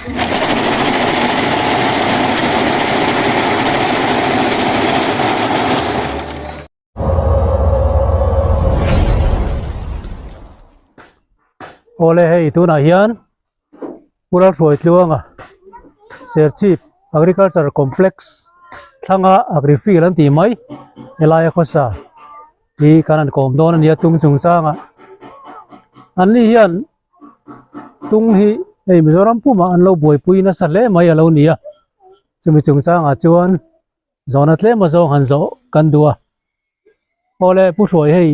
Awle hei tunah hian Pura Hruaitluanga Serchhip Agriculture Complex thlanga Agri Field an tih mai helaia khawsa hi kan han kawm dawn a nia tung chungchangah an ni hian tung hi hei Mizoram pumah an lo buaipui nasa hle mai a lo ni a chumi chungchangah chuan. Zawhna tlem a zawng han zawh kan duh a, awle Pu Hruai hei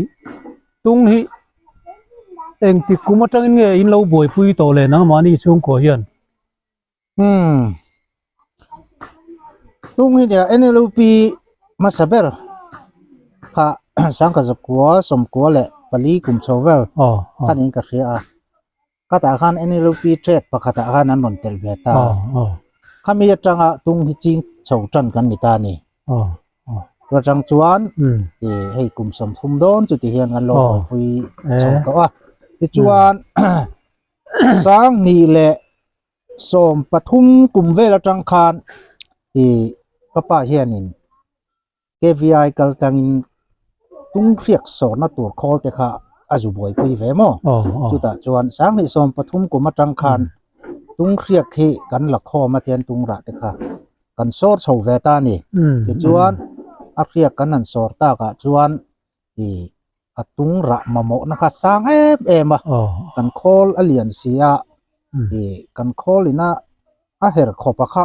tung hi engtik kum atangin nge in lo buaipui tawh le nangmahni chhungkaw hian? Umm tung hi nia NLUP hmasa ber kha sangkhat zakua sawmkua leh pali kum chho vel khan in ka hria a. Khatah khan NLUP trade pakhatah khan an rawn telh ve ta. Khami atanga tung hi ching chho tan kan ni ta a ni. Chu atang chuan hei kum 30 dawn chuti hian kan lo buaipui chho tawh a. Tichuan 20 leh 13 kum vel atang khan ka pa hianin KVI kal tlangin tung hriak sawrna tur khawl te kha a zu buaipui ve maw? Chutah chuan 2013 kum atang khan tung hriak hi kan la khawm a tian tung rah te kha kan sawr chho ve ta a ni. Tichuan a hriak kan han sawr takah chuan ih a tung rah mamawhna kha sang em em a, kan khawl a lian si a, ih kan khawl ina a her khawp a kha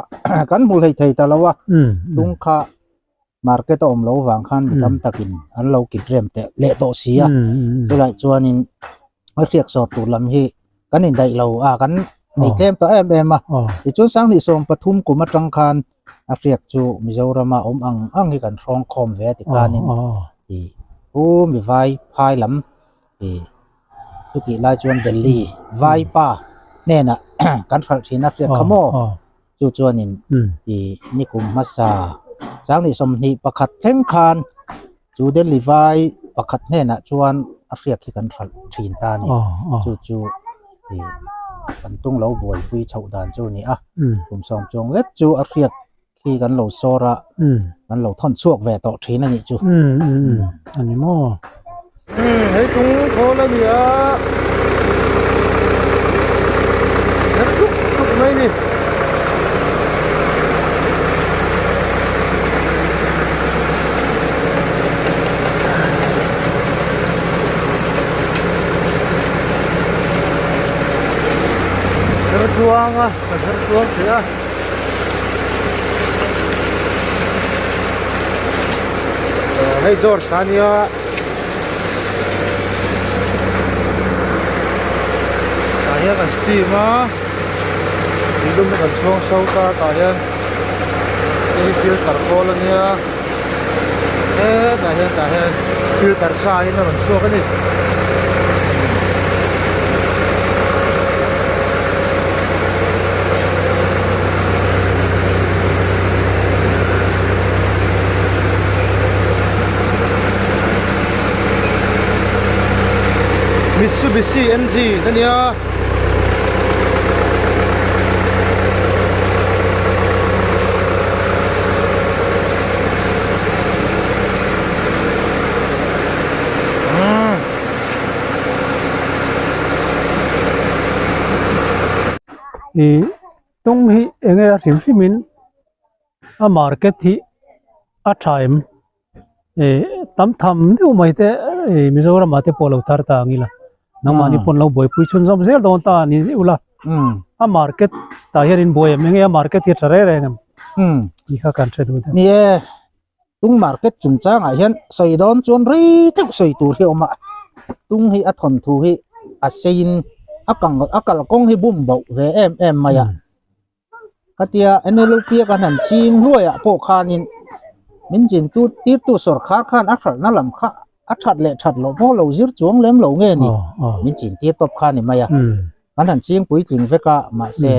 kan hmu hlei thei ta lo a, tung kha market a awm lo vang khan mi tam takin an lo kit rem teh leh tawh si a, chulai chuanin a hriak sawr tur lam hi kan indaih lo a, kan nei tlem ta em em a, tichuan 2013 kum atang khan a hriak chu Mizorama awm ang ang hi kan hrawng khawm ve a ti khanin ih pu mi vai phai lam ih chutih lai chuan Delhi vai pa hnenah kan hralh thin a hriat kha maw chu chuanin ih nikum hmasa 2021 thleng khan chu Delhi vai pakhat hnenah chuan a hriak hi kan hralh thin ta a ni chu chu ih kan tung lo buaipui chhoh dan chu a ni a kum sawm chuang lek chu a hriak khi kan lo sawr a kan lo thawn chhuak ve tawh thin a nih chu a ni maw. Hei tung khawl a ni a her tuk tuk mai a ni. Her tluang a kan her tluang thei a. Hei George a nia. Tah hian kan steam a tuilum hi kan chhuang so ta tah hian hei hi filter kawl a nia hetah hian tah hian filter sa in a rawn chhuak a ni. Mitsubishi NG a nia. Ih tung hi eng nge a hrim hrim in a market hi a tha em ih tam tham deuh mai te ih Mizoram ah te pawh lo thar ta ang ila nangmahni pawn lo buaipui chhun zawm zel dawn ta a ni ula a market tah hian in buai em eng nge a market hi a tha reng reng em tih kha kan hre duh deuh. Ni e tung market chungchangah hian sawi dawn chuan rei deuh sawi tur hi a awm a tung hi a thawnthu hi a seiin a kang a kalkawng hi bum boh ve em em mai a. Khatia NLUP a kan han ching hluaiah pawh khanin min zin tu tirtu sawrkhar khan a hralhna lam kha a that leh that loh pawh lo zir chuang lem lo nge ni min chin tir tawp kha ni mai a kan han ching puitling vek a mahse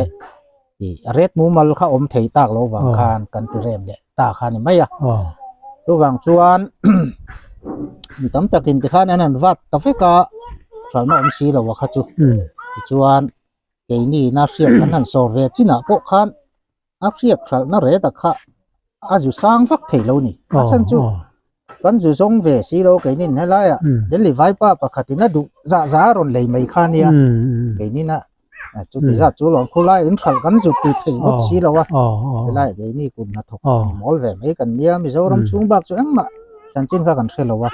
ih a ret mumal kha awm thei tak lo vang khan kan ti rem leh ta kha ni mai a chuvang chuan mi tam takin tikhan an han vat ta vek a hralhna awm si lo a kha chu tichuan. Keini ina hriak kan han sawr ve chinah pawh khan a hriak hralhna reta kha a zu sang vak thei lo ni. A chhan chu kan zu zawng ve si lo keinin helaiah Delhi vaipa pakhatin a duh zah zah a rawn lei mai kha nia. Keinin a chuti zat chu lawm khulai in hralh kan zu ti thei ngawt si lo a. Helaiah keini kum hnathawk mawl ve mai kan nia Mizoram chhung bak chu engmah chanchin kha kan hre lo a.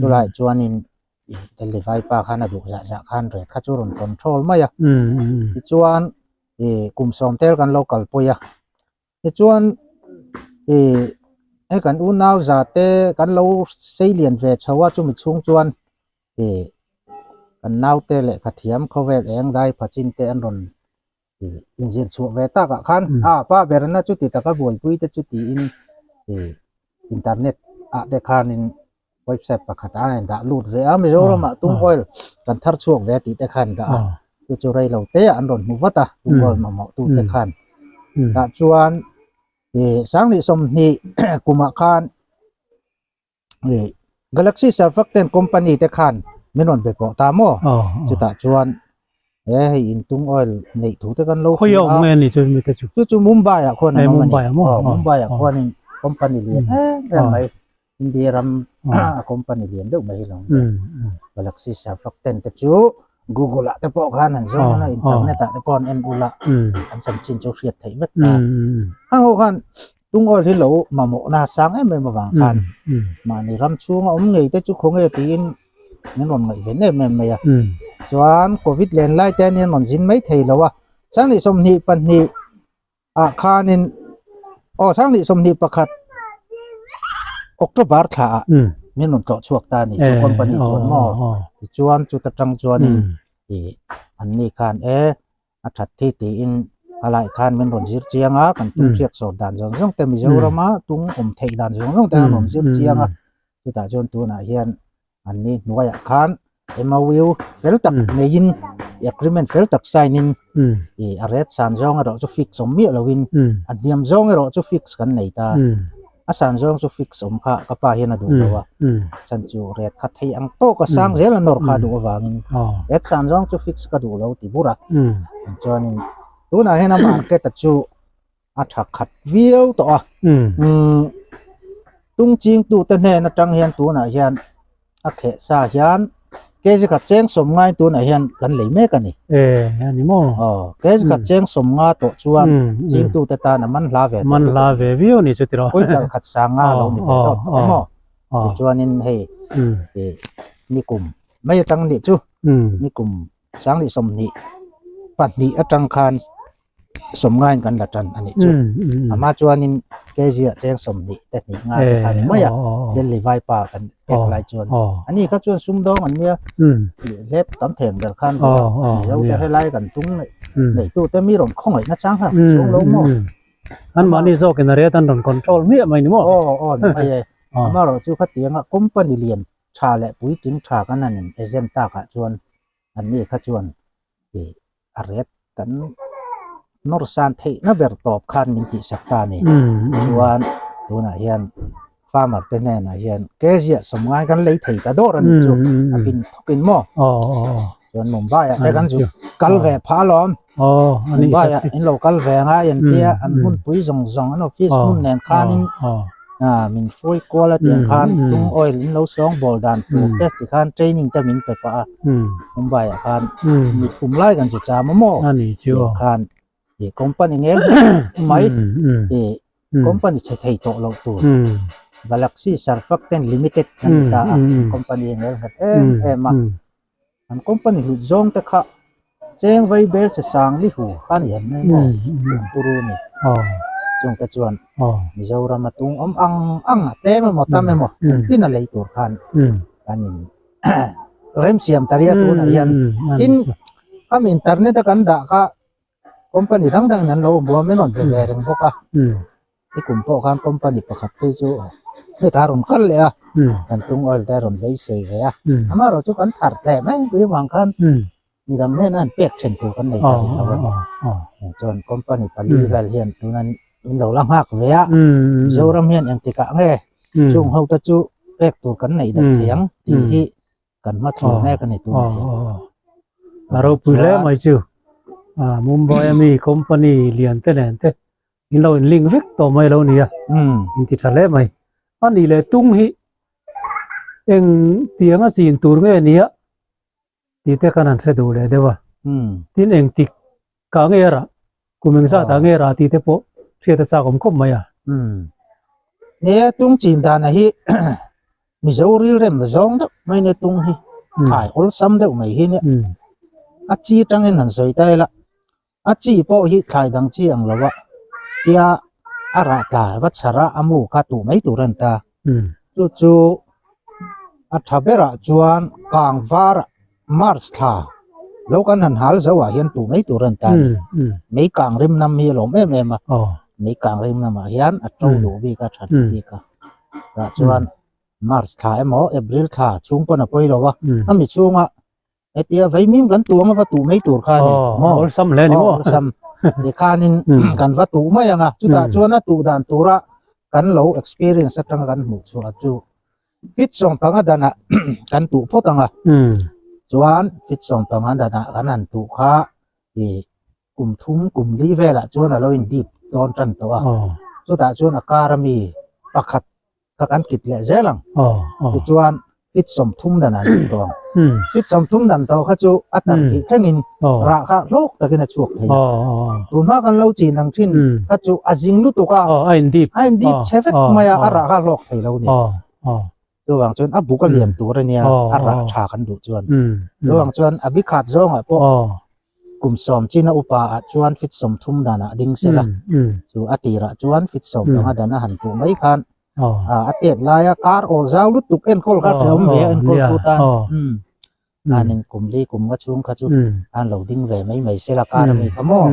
Chulaiah chuanin Delhi vaipa khan a duh zah zah khan reh kha chu rawn control mai a. Tichuan ih kum sawm tel kan lo kalpui a. Tichuan ih hei kan unau za te kan lo sei lian ve chho a chumi chhung chuan ih kan naute lehkha thiam khawvel eng dai phachin te an rawn ih inzir chhuah ve takah khan a pa berna chuti taka buaipui te chu tiin ih internet ah te khanin website pakhat ah a in dah lut ve a Mizoram ah tung oil kan thar chhuak ve tih te khan dah a chu chu rei lo te ah an rawn hmu vat a tung oil mamawh tu te khan tah chuan ih sanghnih sawmhnih kumah khan ih Galaxy Surfactant company te khan min rawn be pawh ta maw chutah chuan he hei in tung oil neih thu te kan lo hria a chu chu Mumbai ah khuan an awm a ni aw Mumbai ah khuanin company lian em em mai India ram a company lian deuh mai hi lo nia Galaxy Surfactant te chu Google ah te pawh khan an zawng a internet ah te pawh an en ula an chanchin chu hriat theih vek ta hang ho khan tung oil hi lo mamawh na sang em em avang khan mahni ram chhunga awm ngei te chu khawnge tiin min rawn ngaih ve em em mai a chuan covid len lai te hian rawn zin mai thei lo a sanghnih 22 ah khanin aw 2021 October thla ah min rawn tlawh chhuak ta a ni chu company chuan maw tichuan chuta tang chuanin ih an ni khan e a that thi tiin a lai khan min rawn zir chiang a kan tum hriat sawr dan zawng zawng te Mizoram a tung awm theih dan zawng zawng te an rawn zir chiang a chutah chuan tunah hian an ni hnuaiah khan MOU fel tak neiin agreement fel tak sign in ih a ret san zawng erawh chu fix awm miah lovin a hniam zawng erawh chu fix kan nei ta a san zawng chu fix awm kha ka pa hian a duh lo a chan chu ret kha thei ang tawk a sang zel a nawr kha a duh avangin ret san zawng chu fix ka duh lo ti bur a chuanin tunah hian a market a chu a tha khat viau tawh a umm tung ching tu te hnen atang hian tunah hian a kheh sa hian kg khat cheng sawm ngai tunah hian kan lei mek a ni e ani maw aw kg khat cheng sawm nga tawh chuan ching tu te tan a man hla ve man hla ve viau ni chu tiraw quintal khat sa nga lo ni ve tawh tawh maw tichuanin hei nikum mai atang nih chu nikum 2022 atang khan sawmngain kan la tan a nih chu ama chuanin kg ah cheng 20 te hnih nga te kha ni mai a Delhi vaipa kan pek lai chuan ani kha chuan sumdawng an nia hlep tam theng ber khan mizo te helai kan tung nei tu te mi rawn khawngaih na chang kha chuang lo maw an mahni zawkin a ret an rawn control miah mai ni maw aw aw ni mai e amaherawhchu khatianga company lian tha leh puitling tha kan han in exempt takah chuan anni kha chuan ih a ret kan nawr san theihna ber tawp khan min tihsak ta a ni. Chuan tunah hian farmer te hnenah hian kg ah sawmngai kan lei thei ta dawr a nih chu a pin thawkin maw. Chuan Mumbai ah te kan zu kal ve phah alawm. Mumbai ah in lo kal ve anga an tia an hmunpui zawng zawng an office hmun nen khanin min hruai kual a tiang khan tung oil in lo sawng bawl dan tur te tikhan training te min pe pah a Mumbai ah khan mi thum lai kan chu cham a maw tiang khan ih company ngel mai ih company chhe thei tawh loh tur Galaxy Surfactant Limited kan ti ta a company ngel nghet em em a an company hlut zawng te kha cheng vai bel che sang li hu kha ni han mai maw an puru ni chung te chuan Mizoram a tung awm ang ang a tlem emaw tam emaw tin a lei tur khan kan in remsiam ta ria tunah hian tin khami internet a kan dah kha company dang dangin an lo buam in rawn be ve reng bawk a i kum pawh khan company pakhat phei chu hetah a rawn kal leh a kan tung oil te a rawn beisei ve a amaherawh chu kan thar tlem mai pui avang khan midang hnena an pek then tur kan nei ta rih lo a chuan company pali vel hian tuna min lo la nghak ve a Mizoram hian engtikah nge chung ho te chu pek tur kan neih daih thei ang tih hi kan hma thlir mek a ni tunah hian. A ropui hle mai chu. Ah Mumbai a mi company lian te nen te in lo in link vek tawh mai lo nia in ti tha hle mai a nih leh tung hi eng tiang a chin tur nge nia tih te khan an hre duh leh deuh a tin eng tik kah nge a rah kum eng zat ah nge a rah tih te pawh hriat a chak awm khawp mai a. Nia tung chin dan ah hi Mizo rilrem zawng deuh mai nia tung hi thai awlsam deuh mai hi nia a chi tangin han sawi ta ila a chi pawh hi thlai dang chi ang lo a tia a rah tla va chhar a a mu kha tuh mai tur a ni ta chu chu a tha berah chuan kang varah March thla lo kan han hal zo ah hian tuh mai tur a ni ta a ni mei kang rim nam hi a lawm em em a mei kang rim namah hian a to duh bik a tha duh bik a tah chuan March thla emaw April thla chhung pawn a pawi lo a a mi chhunga hetia vaimim kan tuang a va tuh mai tur kha a ni maw awlsam hle a ni maw awlsam tikhanin kan va tuh mai ang a chutah chuan a tuh dan tura kan lo experience atanga kan hmuh chhuah chu fit sawmpanga danah kan tuh phawt ang a chuan fit sawmpanga danah kan han tuh kha ih kum thum kum li velah chuan a lo in dip dawn tan tawh a chutah chuan a kar ami pakhat kha kan kit leh zel ang tichuan fit sawmthum dan an tih tawh ang fit sawmthum dan tawh kha chu a tar thih thlengin rah kha hlawk takin a chhuak thei a tunhma kan lo chin ang thin kha chu a zing lutuk a a in dip a in dip chhe vek mai a a rah kha hlawk thei lo ni chuvang chuan a buk a lian tur a nia a rah tha kan duh chuan chuvang chuan a bikhat zawngah pawh Kum sawm china upa ah chuan fit 30 danah ding se la, chu a tirah chuan fit 15 dan a han puh mai khan a tet laia kar awl zau lutuk enkawl kha hrehawm ve a enkawl tu tan anin kum li kum nga chhung kha chu an lo ding ve mai mai se la kar ami kha maw.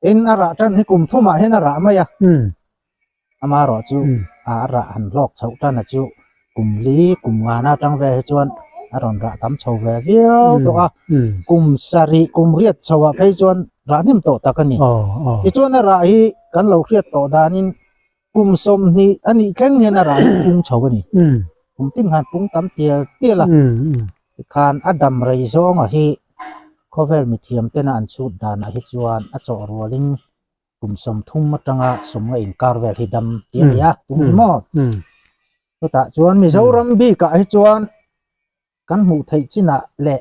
Tin a rah tan hi kum thumah hian a rah mai a. Amaherawh chu a rah han hlawk chhoh tan a chu kum li kum ngana atang vel hi chuan a rawn rah tam chho ve viau tawh a, kum sarih kum riat chho ah phei chuan rah hnem tawh tak a ni. Tichuan a rah hi kan lo hriat tawh danin kum 20 a nih thleng hian a rah hi pung chho a ni. Kum tin khan pung tam tial tial a, tikhan a dam rei zawnga hi khawvel mithiam tena an chhut danah hi chuan a chawh rualin kum 30 atanga 50 inkar vel hi dam tih a ni a tum hi maw chutah chuan Mizoram bikah hi chuan kan hmuh theih chinah leh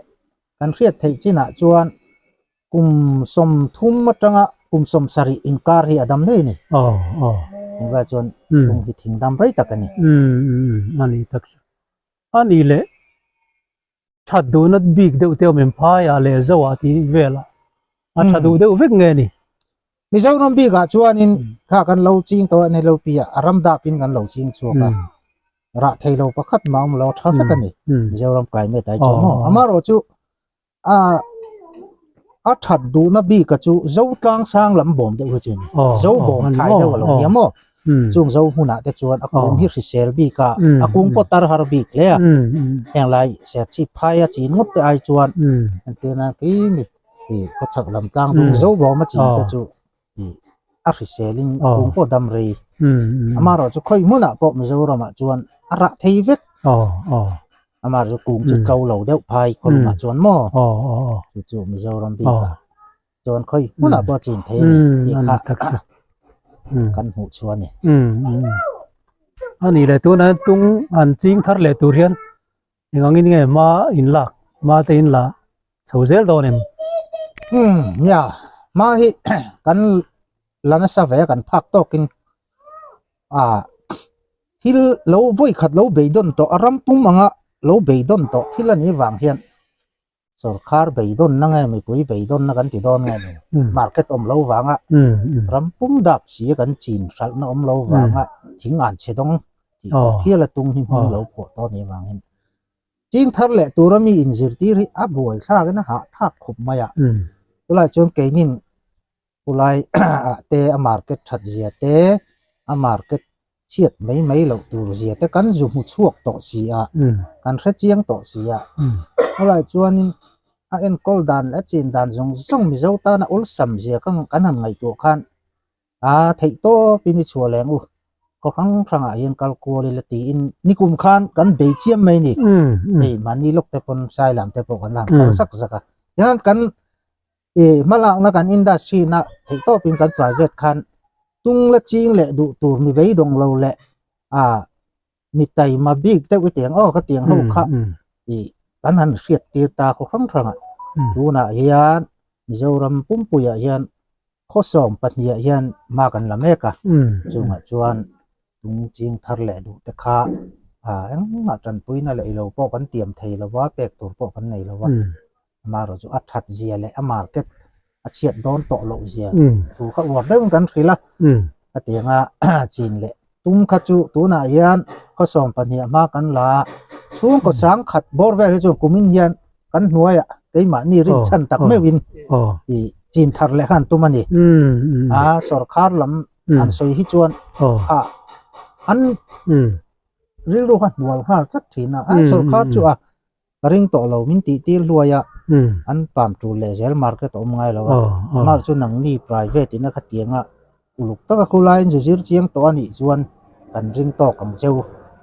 kan hriat theih chinah chuan kum 30 atanga kum 70 inkar hi a dam ngei a ni tunlai chuan tum hi thing dam rei tak a ni a ni tak chu a ni leh That duhna bik deuh te awm em phaiah leh zoah tih velah a tha duh deuh vek nge ni? Mizoram bikah chuanin kha kan lo ching tawh a ni lo piah a ram dapin kan lo ching chhuak a, rah thei lo pakhat mah awm lo a tha vek a ni Mizoram climate ah hi chuan maw. Amaherawh chu a a that duhna bika chu zo tlang sang lam bawm deuh hi chu a ni, zo bawm thlai deuh a lo nia maw. Chung zo hmunah te chuan a kung hi hrisel bik a, a kung pawh tar har bik hle a. Heng lai Serchhip phaia chin ngawt te ai chuan entirna khi mi ih khawchhak lam tlang dung zo bawm a chin te chu ih a hriselin a kung pawh dam rei. Amaherawh chu khawi hmunah pawh Mizoramah chuan a rah thei vek. Amaherawh chu kung chu tlo lo deuh phai khawlumah chuan maw chu chu Mizoram bikah. Chuan khawi hmunah pawh a chin thei a ni tih kha kan hmuh chu a ni. A nih leh tunah hian tung an ching thar leh tur hian eng angin nge hma in lak hma te in la chho zel dawn em? Umm nia hma hi kan la nasa ve a kan phak tawkin ah thil lo vawi khat lo beidawn tawh a ram pum anga lo beidawn tawh thil a nih vang hian Sorkar beidawnna nge mipui beidawnna kan ti dawn nge ni? Market awm lo vanga ram pum dap si a kan chin hralhna awm lo vanga thing an chhe dawng tih pawh hial a tung hi hming lo pawh tawh ni vangin ching thar leh tura mi inzirtir hi a buai thlakin a hahthlak khawp mai a. Chulai chuan keinin Khulai ah te a market that zia te a market chhiat mai mai loh tur zia te kan zu hmu chhuak tawh si a, kan hre chiang tawh si a. Khulai chuanin a enkawl dan leh a chin dan zawng zawng Mizo tana awlsam zia ka kan han ngaihtuah khan a theih tawpin i chhuah leng u, khaw hrang hrangah hian kal kual ila tiin nikum khan kan bei chiam mai a ni. Hei mahni lawk te pawn Sailam te pawh kan la han kal zak zak a, tihian kan. I hmalakna kan industry na theihtawpin kan private khan tung la ching leh duh tur mi beidawng lo leh a mi taima bik deuh i tiang aw ka tiang ho kha i kan han hriat tir ta khaw hrang hrang a tunah hian Mizoram pumpuiah hian khaw sawm pahnih ah hian hma kan la mek a chungah chuan tung ching thar leh duh te kha ah engmah tanpuina leh ilo pawh kan tiam thei lo va pek tur pawh kan nei lo va amaherawh chu a that zia leh a market a chhiat dawn tawh loh zia thu kha uar deuhin kan hrilh a hetianga chin leh tum kha chu tunah hian khaw 12 hma kan la a chhungkaw sangkhat bawr vel hi chuan kumin hian kan hnuaiah keimahni rinchhan tak meuhin ih chin thar leh kha an tum a ni a sorkar lam an sawi hi chuan ah an rilru kha hnual nghal tlat thin a a sorkar chu a Ka ring tawh lo, min tih tir hluai a, an pam tul leh zel market a awm ngai lo a, mar chu nangni private in a khatiang a, uluk taka khu laiin zu zir chiang tawh a nih chuan kan ring tawk ang cheu,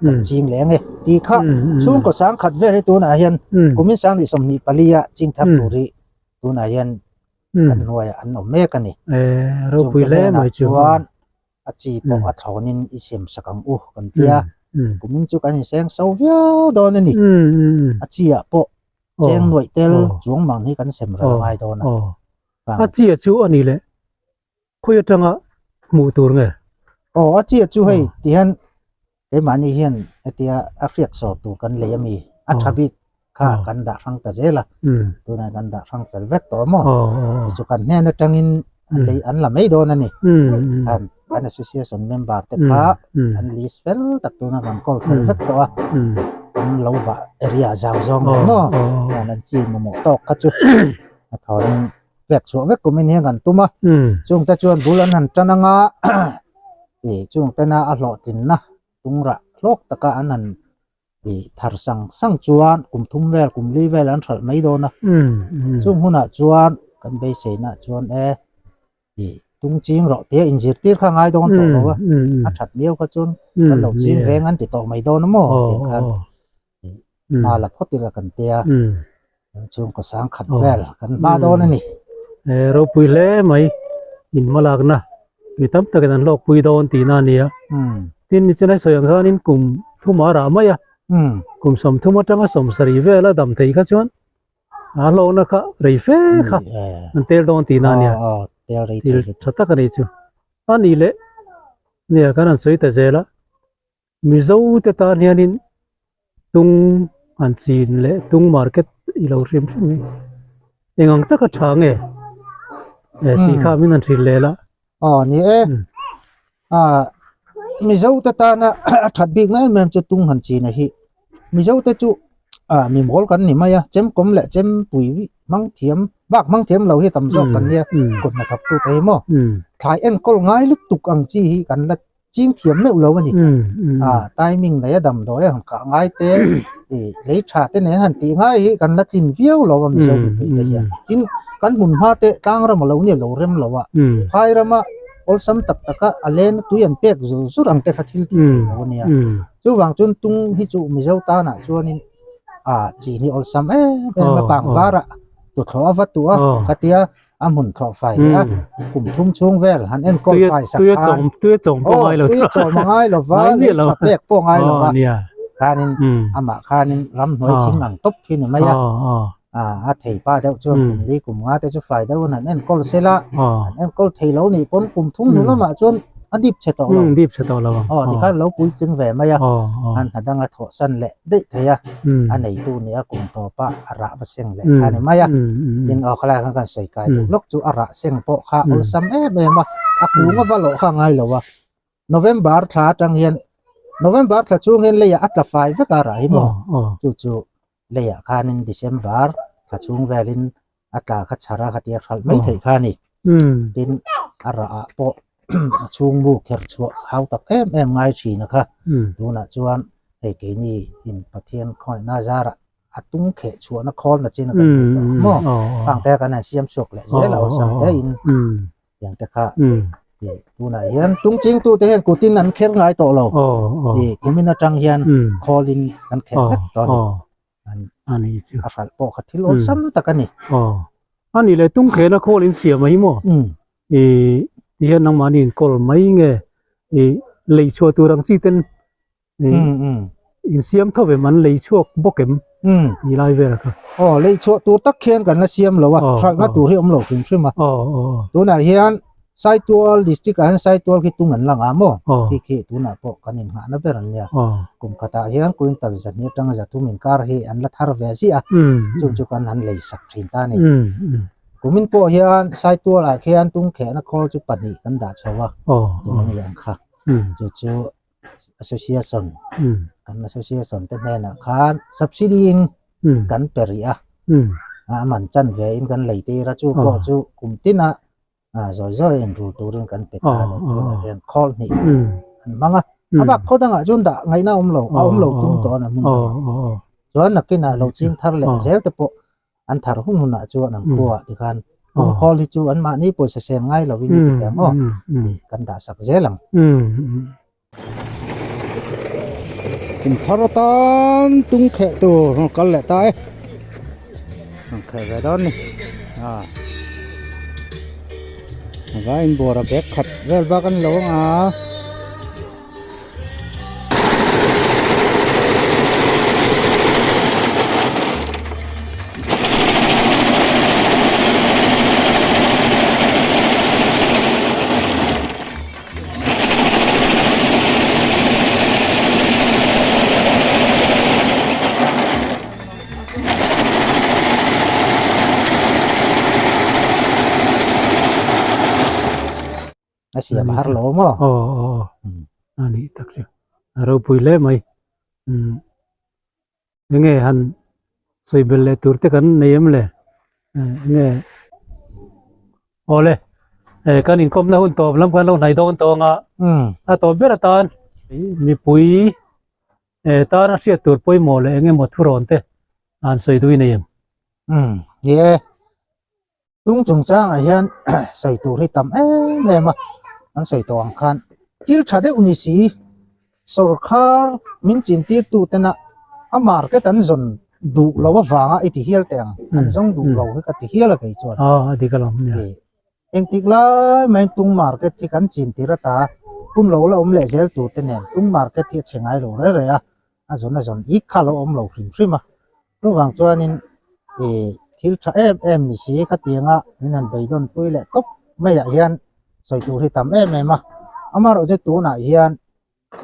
kan ching leh ange tih kha chhungkaw sangkhat vel hi tunah hian kumin 2024 a ching thar tur hi tunah hian kan hnuaiah an awm mek a ni. Ropui hle mai chu. Chuan a chi pawh a thlawnin i siam sak ang u kan ti a, kumin chu kan inseng so viau dawn a ni. A chi ah pawh cheng nuaih tel chuang mang hi kan sem ral ngai dawn a. A chi ah chu a ni leh khawi atanga hmuh tur nge? Aw a chi ah chu hei tihian Keimahni hian hetia a hriat sawr tur kan lei ami a tha bik kha kan dah hrang ta zel a, tunah kan dah hrang fel vek tawh maw? Chu kan hnen atangin an lei an la mai dawn a ni. Khan kan association member te kha an list fel tak tuna kan call fel vek tawh a, an lo vah area zau zawng ang maw? Chuan an chi mamawh tawk kha chu a thawin pek chhuah vek kumin hian kan tum a, chungte chuan bul an han tan anga ih chung tena a hlawhtlinna tungrah hlawk taka an han ih thar sang sang chuan kum thum vel kum li vel an hralh mai dawn a chung hunah chuan kan beiseina chuan e ih tung ching rawh tia inzirtir kha ngai dawn tawh lo a a that miau kha chuan kan lo ching veng an ti tawh mai dawn a maw tih khan hma la phawt ila kan tia chhungkaw sang khat vel kan hma dawn a ni. Ropui hle mai in hmalakna mi tam takin an hlawkpui dawn tihna a ni a. Tin nichin a sawi ang khanin kum thum a rah mai a, kum 30 atanga 70 vel a dam thei kha chuan a hlawkna kha rei fe kha an tel dawn tihna a ni a. Thil tha tak a ni chu. A nih leh nia kan han sawi ta zel a. Mizo te tan hianin tung an chin leh tung market i lo hrim hrim hi eng ang taka tha nge eh tih kha min han hrilh leh la. Aw ni e ah Mizo te tana a that bik na em em chu tung han chin a hi Mizo te chu ah mi mawl kan ni mai a chemkawm leh chempui hmang thiam bak hmang thiam lo hi tam zawk kan nia kut hnathawk tu te hi maw thlai enkawl ngai lutuk ang chi hi kan la ching thiam meuh lo a ni. A timing nei a damdawi a han kah ngai te, ih lei tha te nen han tih ngai hi kan la tlin viau lo a Mizo mipui te hian. Tin, kan hmun hma te tlang ram a lo nia lo rem lo a, phai rama awlsam tak taka a len a tui an pek zur zur ang te kha thil tih theih lo a nia. Chuvang chuan tung hi chu Mizo tanah chuanin a chin hi awlsam em em a pangparah tuthlawh a va tuh a, khatia a hmun thlawh fai leh a kum thum chhung vel han enkawl fai sak khan tui a chawm pawh ngai lo tui a chawm a ngai lo va lei tha pek pawh ngai lo va khanin amah khanin ramhnuai thing ang tawp hi ni mai a a thei pa deuh chuan kum li kum nga te chu fai deuh in han enkawl sela han enkawl thei lo nih pawn kum thum hnu lamah chuan a dip chhe tawh lo dip chhe tawh lo aw tikhan lo puitling ve mai a han hna danga thawh san leh daih thei a a neitu nih a kum tawp a a rah va seng leh kha a ni mai a tin aw khalai khan kan sawi kai duh lawk chu a rah seng pawh kha awlsam em em a a kung a va lawh kha a ngai lo a November thla atang hian November thla chhung hian leiah a tla fai vek a rah hi maw chu chu leiah khanin December thla chhung velin a tla kha chhar a khatia hralh mai theih kha a ni tin a rah ah pawh a chhung bu kher chhuah hau tak em em ngai thin a kha tunah chuan hei keini in Pathian khawngaihna zarah a tung kheh chhuahna khawl na chin a kan hmu tawh maw khang te kan han siam chhuak leh zel a awlsam te in tiang te kha tunah hian tung chingtu te hian kutin an kher ngai tawh lo kumin atang hian khawlin kan kher vek tawh a ni. A ni chu. A hralh pawh kha thil awlsam tak a ni. A nih leh tung khena khawl in siam a hi maw? Ih ti hian nangmahni in kawl mai nge ih lei chhuah tur ang chi ten in siam tho em an lei chhuak bawk em tih lai vel kha. Aw lei chhuah tur tak khian kan la siam lo a, hralhna tur hi awm lo hrim hrim a. Tunah hian Saitual district ah hian Saitual khi tung an la ngah maw? Khi khi tunah pawh kan innghahna ber an nia. Kum khatah hian quintal zahnih atanga zathum inkar hi an la thar ve ziah a, chung chu kan han lei sak thin ta a ni. Kumin pawh hian Saitual ah khian tung khehna khawl chu pahnih kan dah chho a, tung lian kha. Chu chu association kan association te hnenah khan subsidy in kan pe rih a, a man chan ve in kan lei tir a, chu pawh chu kum tin ah zawi zawi in rul turin kan pe ta a ni tunah hian khawl hnih an hmang a, a bak khaw dangah chuan dah ngaihna a awm lo, a awm lo tum tawh a ni hmun dangah chuan nakinah lo ching thar leh zel te pawh an thar hun hunah chuan an khuaah tikhan tum khawl hi chu anmahni pawisa sen ngai lovin i ti teh ang aw tih kan dah sak zel ang. Kum thar atan tung kheh tur rawn kal leh ta e, rawn kheh ve dawn ni a vai inbuar a bag khat vel bak a ni lo ang a. A siam har lo maw? Aw aw aw a nih tak chu a ropui hle mai umm enge han sawi belh leh tur te kan nei em le enge awle kan inkawmna hun tawp lam khan lo hnaih dawn tawh ang a a tawp ber atan mipui tana hriat tur pawimawh leh eng emaw thurawn te an sawi duh i nei em? Umm ni e. Tung chungchangah hian sawi tur hi tam em em a, an sawi tawh ang khan thil tha deuh ni si sawrkhar min chintir tu tena a market an zawn duh lo avanga i ti hial teh ang, an zawng duh lo hi ka ti hial a kei chuan. Aw a dik alawm nia. Engtik lai maiin tung market hi kan chintir ata hun lo la awm leh zel tur te nen tung market hi a chhe ngai lo reh reh a, a zawn a zawn ik kha lo awm lo hrim hrim a. Chuvang chuanin ih thil tha em em ni si khatianga min han beidawn pui leh tawp maiah hian sawi tur hi tam em em a, amaherawhchu tunah hian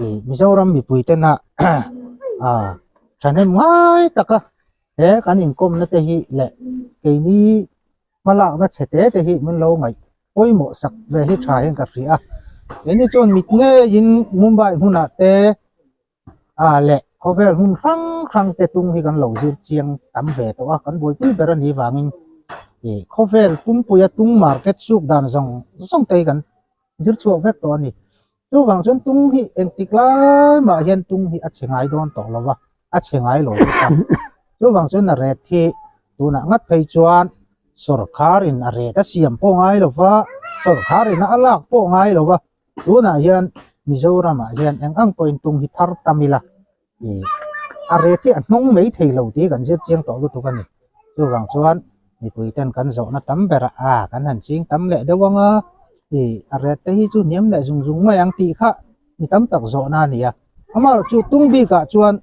ih Mizoram mipui tena ah thahnem ngai taka he kan inkawmna te hi leh keini hmalakna chhe te te hi min lo ngaih pawimawh sak ve hi tha hian ka hria a, keini chuan mit ngeiin Mumbai hmunah te A leh khawvel hmun hrang hrang te tung hi kan lo zir chiang tam ve tawh a, kan buaipui ber a nih vangin ih khawvel pumpuia tung market suk dan zawng zawng te hi kan zir chhuak vek tawh a ni. Chuvang chuan tung hi engtik lai mah hian tung hi a chhe ngai dawn tawh lo va, a chhe ngai lo bawk a. Chuvang chuan a ret hi tunah ngat phei chuan sawrkharin a ret a siam pawh ngai lo va, sawrkharin a lak pawh ngai lo va. Tunah hian Mizoramah hian eng ang pawhin tung hi thar tam ila ih a ret hi a hnawng mai thei lo tih kan zir chiang tawh lutuk a ni. Chuvang chuan mipui ten kan zawhna tam berah a kan han ching tam leh deuh ang a, ih a ret te hi chu hniam leh zung zung mai ang tih kha mi tam tak zawhna a ni a. Amaherawhchu tung bikah chuan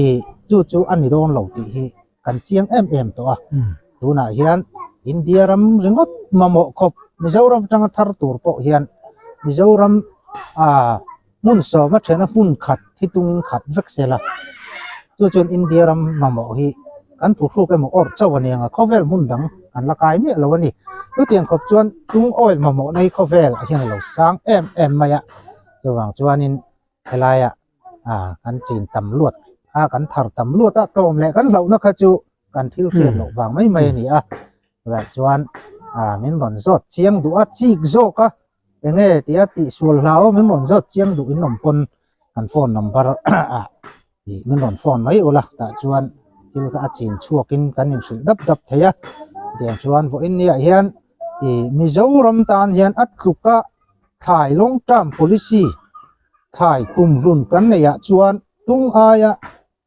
ih chu chu a ni dawn lo tih hi kan chiang em em tawh a. Tunah hian India ram ringawt mamawh khawp Mizoram atanga thar tur pawh hian Mizoram ah hmun sawma thena hmun khat hi tung khat vek se la chu chuan India ram mamawh hi kan thuhruk emaw awrh chauh a ni ang a khawvel hmun dang kan la kai miah lo a ni. Chutiang khawp chuan tung oil mamawhna hi khawvel ah hian a lo sang em em mai a chuvang chuanin helaia ah kan chin tam luat a kan thar tam luat a tlawm leh kan hlauhna kha chu kan thil hriat loh vang mai mai a ni a tah chuan ah min rawn zawt chiang duh a chik zawk a enge tia tih sual hlau min rawn zawt chiang duh in awm pawn kan phone number ah ih min rawn phone mai ula tah chuan thil kha a chin chhuak in kan inhrilh dap dap thei a tiang chuan vawiin niah hian ih Mizoram tan hian a tluk a thlai long term policy thlai kumhlun kan neih ah chuan tung aia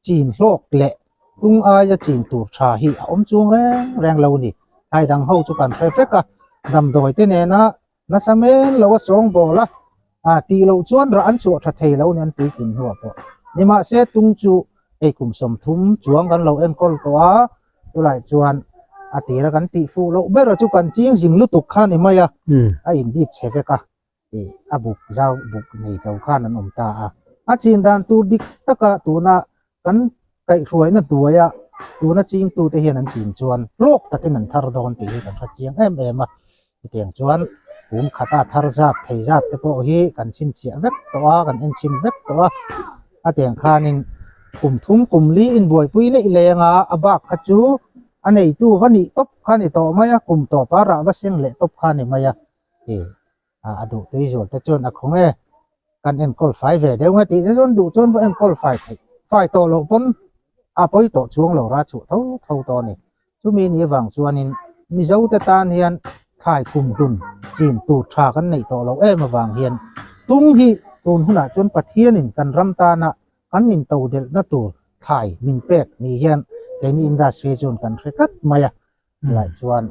chin hlawk leh tung aia chin tur tha hi a awm chung reng reng lo a ni. Thlai dang ho chu kan hre vek a, damdawi te nena nasa men lo a sawng bawl a, a tih loh chuan rah an chhuah tha thei lo ni an puitlin hnuah pawh. Nimahse tung chu hei kum 30 chuang kan lo enkawl tawh a, chulai chuan a tira kan tih fuh loh ber chu kan ching zing lutuk kha ni mai a, a inbip chhe vek a. Ih a buk zau buk nei to khan an awm ta a. A chin dan tur dik taka tuna kan kaihhruaina hnuaia tuna chingtute hian an chin chuan hlawk takin an thar dawn tih hi kan hre chiang em em a. Chutiang chuan kum khata thar zat thei zat te pawh hi kan chhinchhiah vek tawh a, kan enchhin vek tawh a. A tiang khanin kum thum kum li inbuaipui leih leng a, a bak kha chu a neitu va nih tawp kha ni tawh mai a, kum tawpa rah va seng leh tawp kha ni mai a. Ih a duh tui zual te chuan a khawng e kan enkawl fai ve deuh nge tih te chuan duh chuan va enkawl fai theih fai tawh loh pawn a pawi tawh chuang lo ra chhuah tho tho tawh a ni chumi ni avang chuanin Mizo te tan hian thlai kum hlun chin tur tha kan neih tawh loh em avang hian tung hi tun hunah chuan Pathianin kan ram tana kan into delhna tur thlai min pek ni hian keini industry chuan kan hre tlat mai a chulai chuan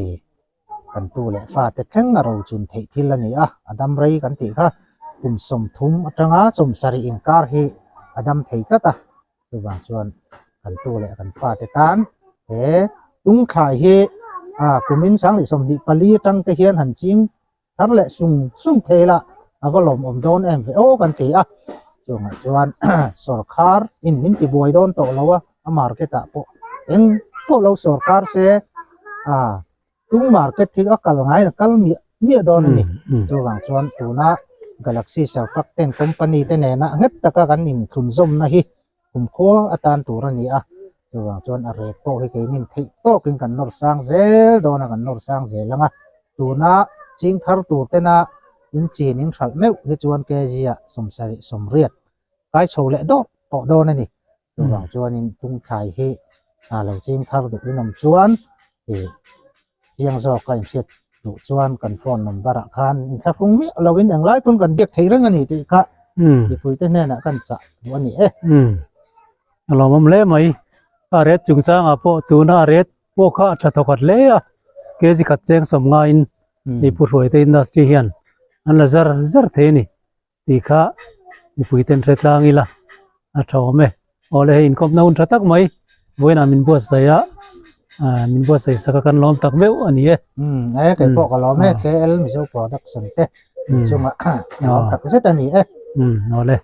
ih Kan tu leh fate thleng a rochun theih thil a ni a, a dam rei kan tih kha kum 30 atanga 70 inkar hi a dam thei tlat a, chuvang chuan kan tu leh kan fate tan he tungthlai hi a kumin 2024 atang te hian han ching thar leh sung sung thei la a va lawmawm dawn em ve aw kan ti a, chungah chuan sawrkhar in min ti buai dawn tawh lo a, a market ah pawh eng pawh lo sawrkhar se a tung market hi a kal ngai a kal miah miah dawn a ni chuvang chuan tuna Galaxy Surfactant company te nena nghet taka kan inthlunzawmna hi kumkhua atan tur a ni a chuvang chuan a rate pawh hi keinin theih tawkin kan nawr sang zel dawn a kan nawr sang zel ang a tuna ching thar tur tena in chin in hralh meuh hi chuan kg ah 70 80 kai chho leh dawt tawh dawn a ni chuvang chuanin tungthlai hi a lo ching thar duh in awm chuan ih chiang zawk a inhriat duh chuan kan phone number ah khan inthlahrung miah lo in englai pawn kan biak thei reng a ni tih kha mipui te hnenah kan chah duh a ni e. A lawmawm hle mai. A ret chungchangah pawh tuna a ret pawh kha a tha thawkhat hle a, kg khat cheng sawm ngaiin hei Pu Hruaite industry hian an la zar zar thei a ni. Tih kha mipui ten hre tlang ila a tha awm e. Awle hei inkawpna hun tha tak mai vawiinah min buatsaih a, min buatsaih sak a kan lawm tak meuh a ni e. Umm e kei pawh ka lawm e KL Mizo Production te inchungah ka lawm tak zet a ni e. Umm awle.